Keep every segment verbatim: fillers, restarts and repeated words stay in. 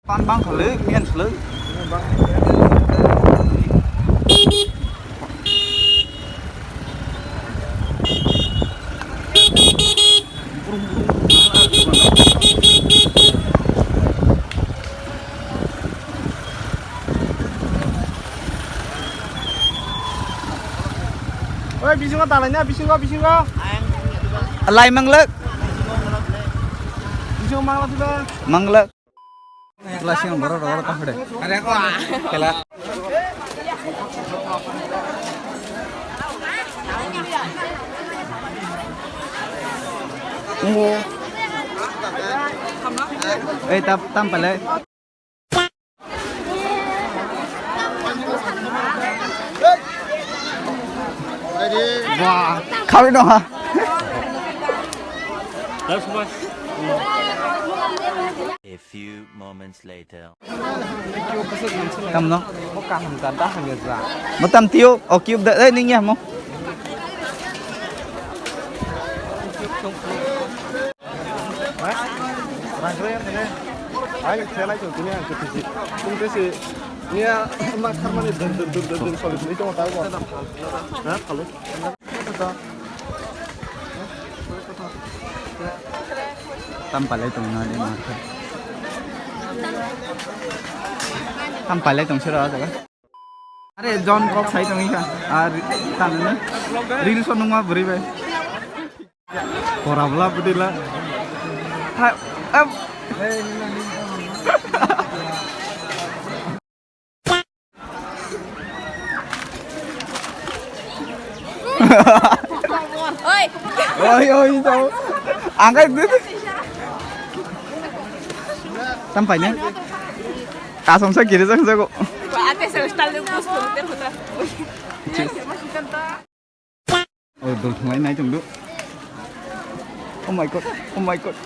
Pan bang khalwi, miyan khalwi. Oi, bisingo dalai na, bisingo, bisingo. Lai manglak. Bisingo manglak diba? Manglak. Ikla sing borok rok ta hode. Are ko. Kela. Ei, tam, tam pale. Wah, kami dong ha. A few moments later. Tam no? Mo kaham ka da hanya ja. Mo tam tio, o cube da, eh, ningya mo. Rang kre yang kene. Ai, selai tu dunia ke tisi. Kum tisi. Nia mak kharmani dun dun dun dun dun solid ni tong tahu ko. Ha, halo. Tam palai tong na ni ma. Tam palai tong sira jaga. Are John kok sai tong ikha. Ar tan ni. Reels o nungma buri bai. Korabla budila. Ha, em. Oi. Oi, oi, tau. Angkai dulu. Sampai nih. Kasong sa kiri sang sa kok. Ate sa hostel de gusto, te puta. Oh, dol thunglai nai tongdo. Oh my God, oh my God.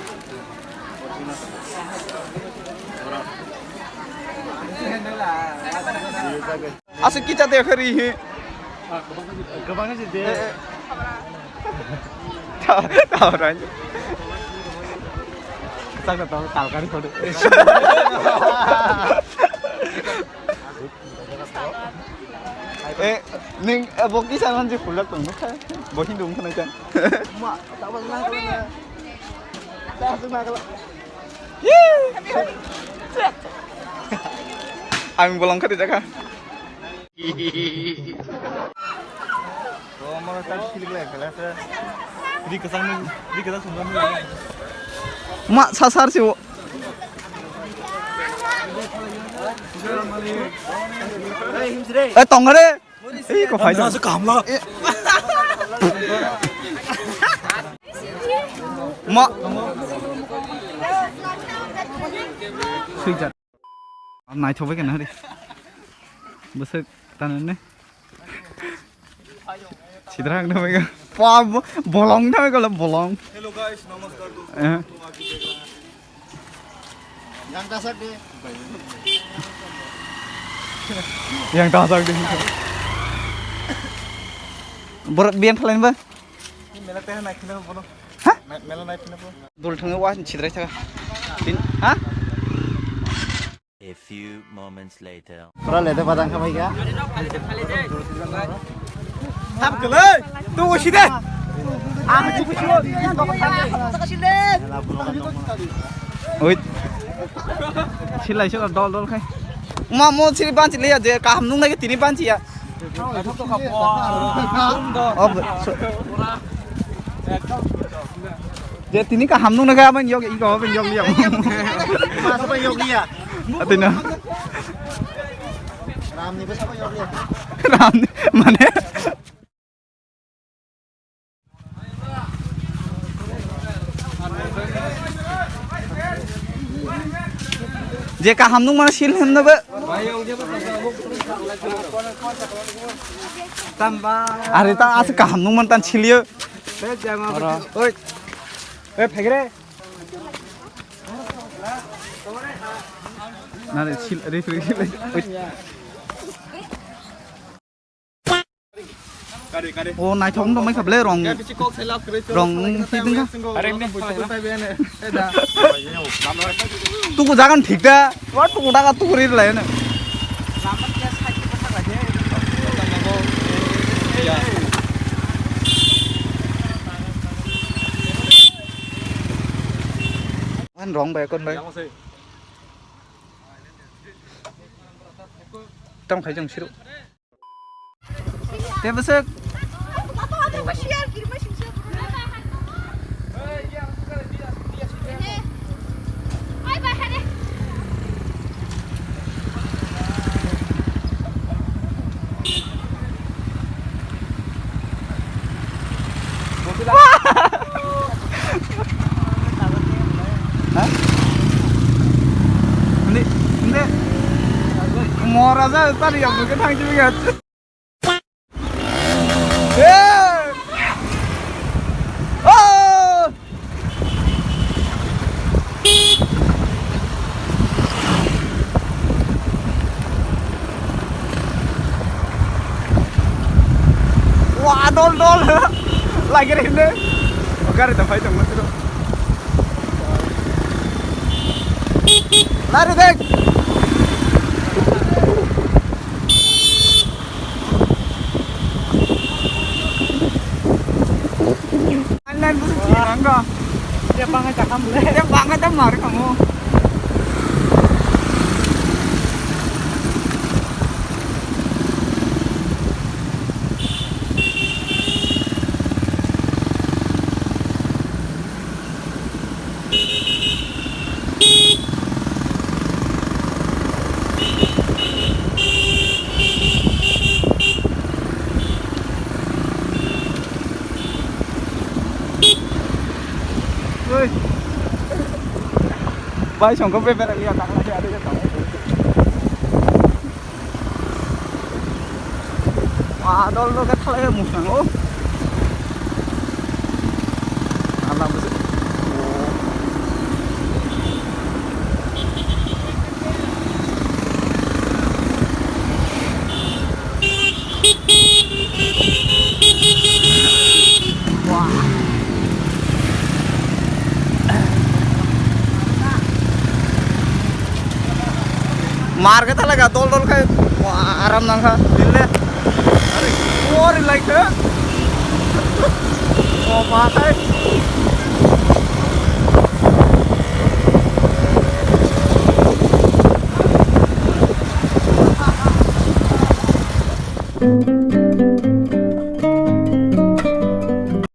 Aswk kicha de khari hi. Gabang se de. Ta, ta ran. Saka ta kalkari khodo. Eh, ning, eh, bo kisa manji khulak tong kha. Bo Hindu wng khna chan. Ma, ta ba na kala. Ta su na kala. Yee! Ang bolong kha di jakha. Ma, sasar si bo. Eh, tong re. Ei, ko phai. Ano sa kamla? Ma. Swijak. Naithok bai kena hari. Bwswk tanane. Sidrang na bai. Pa, bo-, bolong na bai, bolong. Hello guys, namaskar dosto. Eh. Yang tasak de. Yang tasak de. Borok biyan thalain ba? Mela teh nai khina bono. Ha? Me-, mela nai khina bono. Dul thangwi wa sidrai thaga. Tin, ha? A few moments later. Pura lete padang khamai kha. Tam kwlai. Tu usi de. Ang tu usi. Oi. Silai sila dol dol khai. Ma mo siri banchi liya je kaham nung nai tini banchi ya. Oh, so, je tini kaham nung nai abang yok iko abang yok liya. Mas abang yok liya. Atino. Ram ni bas abang yok liya. Ram ni, mane? Je kaham nung mana sil hem na ba. Are ta as kaham nung man tan silio. Oi. Eh, phegre. Nare sil, re, re, re. Oi. O naithok wng tongmai kha ble rong. Rong wng thik wng kha. Tuku jagan thik da. Wa tuku daga tuku ri lai ne. An rong bai kon bai. Tong khai jong siru. Te bwswk. Ha? Hindi, hindi. Mora sa, tari ang bukan hang juga. Wah, dol, dol. Lagi rindu. Gari tak pakai dong, masih dong. Lari, dek. Online busu tirangga. Dia bangai cakam le. Dia bangai cakam mar kamu. Bai songkok bebera liya takla ya de tong. Wah, dol dol khe thalai musnang o. Ala bwswk. Wah. Mar khe thala kha, dol dol khai, wah, aram nang kha, dil le. Are, pori lai khe. O ma khai.